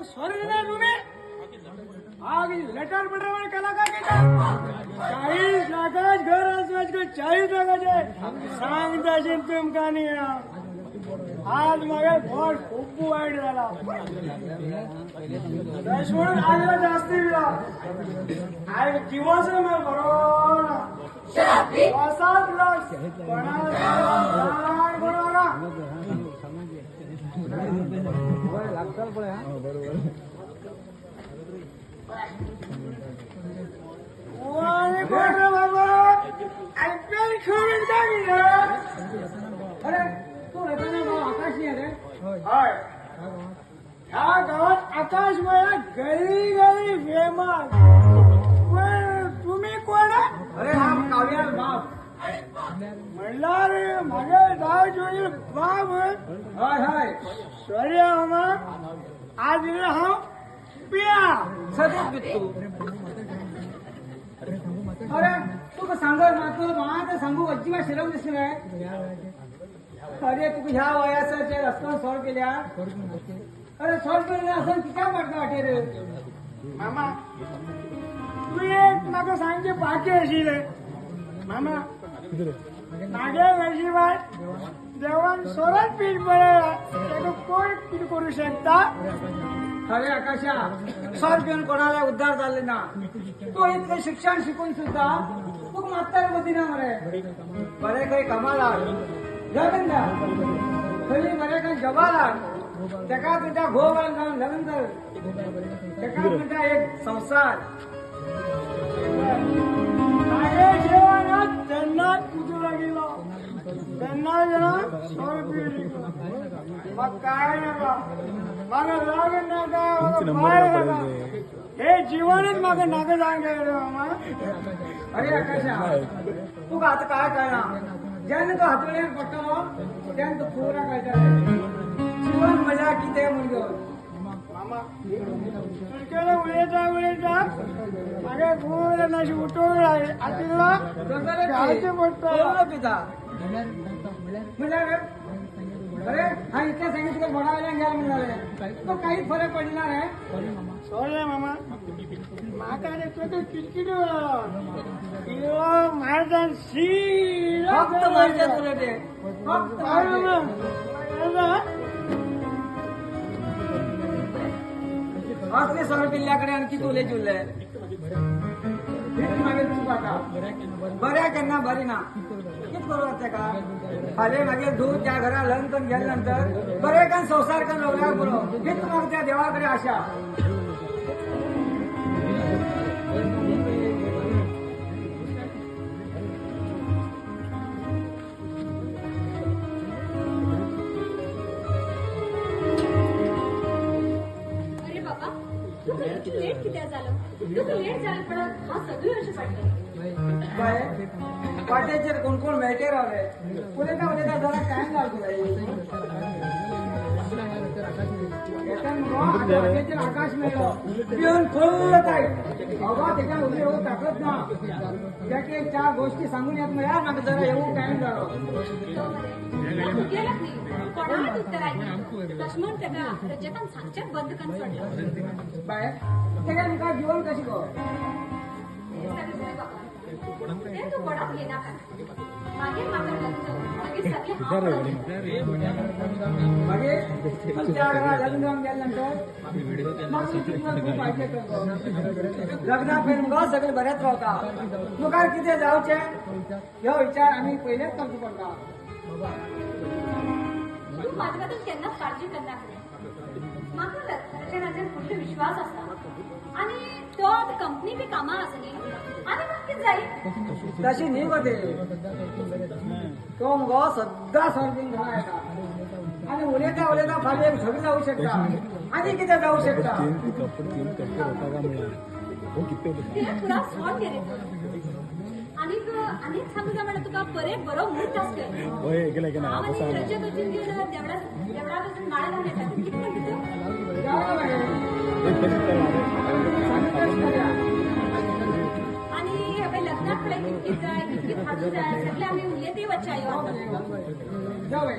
Sorry ना तुम्ही आग लेटर पटर केला काय केला 40 लाखाच घर आसवाच 40 लाखाचे सांगता तुमकां न्ही. आज म्हागे पोट खूब वायट जाला तशें म्हणून आज जास्त दिला आयज दिवस म्हाका बरो ना 7 लाख कोणा कोण म्हाका कोण रे बाबा आयपीएल खेळून काय कितें. अरे तू रताना भाऊ आकाश न्ही रे. हय ह्या गांवात आकाश म्हळ्यार गली गली फेमस. पण तुमी कोण? अरे हा काव्याल बाप म्हणल्यार म्हागे गांव जोडील बाब. हय हय सॉरी मामा आज हांव पिया सदेच पित तू. अरे तुका सांगत ना तू म्हाका सांगू अजिबात शरम दिसना. अरे तुका ह्या वयाचे रस्त्यान सॉल्व केल्या. अरे सॉल्व केले आसून कित्याक पडटा वाटेर. मामा तूं एक म्हाका सांगचें बाकी आशिल्लें. मामा म्हागे नशिबान देवान सोरोच पीठ बरयलां ताका कोण कितें करूं शकता? अरे आकाशा सॉल्व पिवन कोणाला उद्धार जाले ना. तू इतकें शिक्षण शिकून सुद्धा तुका मात्तर बुद्धी ना मरे. बरें खंय कामा लाग लग्न जा खंय बरें खंय जॉबा लाग तेका म्हणटा घोव जावन लग्न कर तेका म्हणटा एक संवसार. म्हागे जेवणाक तेन्नाच उजू लागिल्लो तेन्ना जेन्ना सोरो पिवन म्हाका काय नाका म्हाका लग्न नाका म्हाका बायल नाका हे जीवनच म्हाका नाका जावन गेलें मामा. अरे आकाशा तुका आतां काय कळना जेन्ना तो हातोळ्यान पडटलो तेन्ना तूं पुरा कळटलें जीवन मजा कितें म्हणून. मामा तुमच्याकडे उलयता उलयता म्हागे पूर्ण अशी उठोवंक लागली आतां घालचें पडटा पिता म्हणल्यार अरे हा इतलें सांगितलं तुका बोडा वयल्यान गेल म्हणलें तो कांयच फरक पडना रे. सॉरी मामा म्हाका रे तुका किटकिटी इलो मारता शी फक्त मारता तुला ते फक्त. असले सर पिल्ल्याकडे आणखी तुले जुल्ले मागीर चूक आता बऱ्या केन्ना बरी ना कित करूं तेका. फाल्यां मागीर धूव त्या घरा लग्न करून गेले नंतर बरें करून संवसार करून रावल्यार पुरो हीच म्हाका त्या देवा कडेन आशा. अरे बाबा तुका इतलें लेट कित्याक जालो? तुका लेट जालें पळय हांव सगळीं अशें पडलें. बाय वाटेचेर कोण कोण मेळटे रावले उलयता उलयता जरा टायम लागलो. वाटेचेर आकाश मेळ्ळो पिवन फुल्ल काय बाबा तेका उलय येवंक ताकत ना तेका एक चार गोष्टी सांगून येत म्हळ्यार म्हाका जरा येवंक टायम जालो. गेलच न्ही कोणाक उत्तर आयकलें तशें म्हूण तेका रजतान सांगचेंच बंद करून सोडलें. बाय तेका मुखार जीवन कशें गो? सगळें बाबा तें तूं कोणाक घेनाका. मागीर म्हाका लग्न मागीर सगळें हांव मागीर त्या घरा लग्न जावन गेले नंतर लग्ना पयलीं मुगो सगळें बरेंच रावता मुखार कितें जावचें ह्यो विचार आमी पयलेच करचो पडटा. तूं म्हाजे खातीर केन्नाच काळजी करनाका. म्हाका रचनाचेर फुडलो विश्वास आसा आनी तो आतां कंपनी बी कामां आसा न्ही आनी म्हाका कितें जाय? तशी न्ही गो ते तो मुगो सद्दां सोर बीन घरा येता आनी उलयता उलयता फाल्यां एक झगडीं जावं शकता आनी कितें जावं शकता. तें पुरा सोड रे आनीक आनीक सांगू जाय म्हणल्यार तुका बरें बरो मूड आसतलो. हांव आनी रजत वचून घेवन देवळा देवळार वचून माळ घालून येता. कितें म्हणटा तूं? आनी हे पळय लग्नाक पळय कित कित जाय कित कित हाडूं जाय सगळें आमी उलयतय वचया यो आतां. जावं.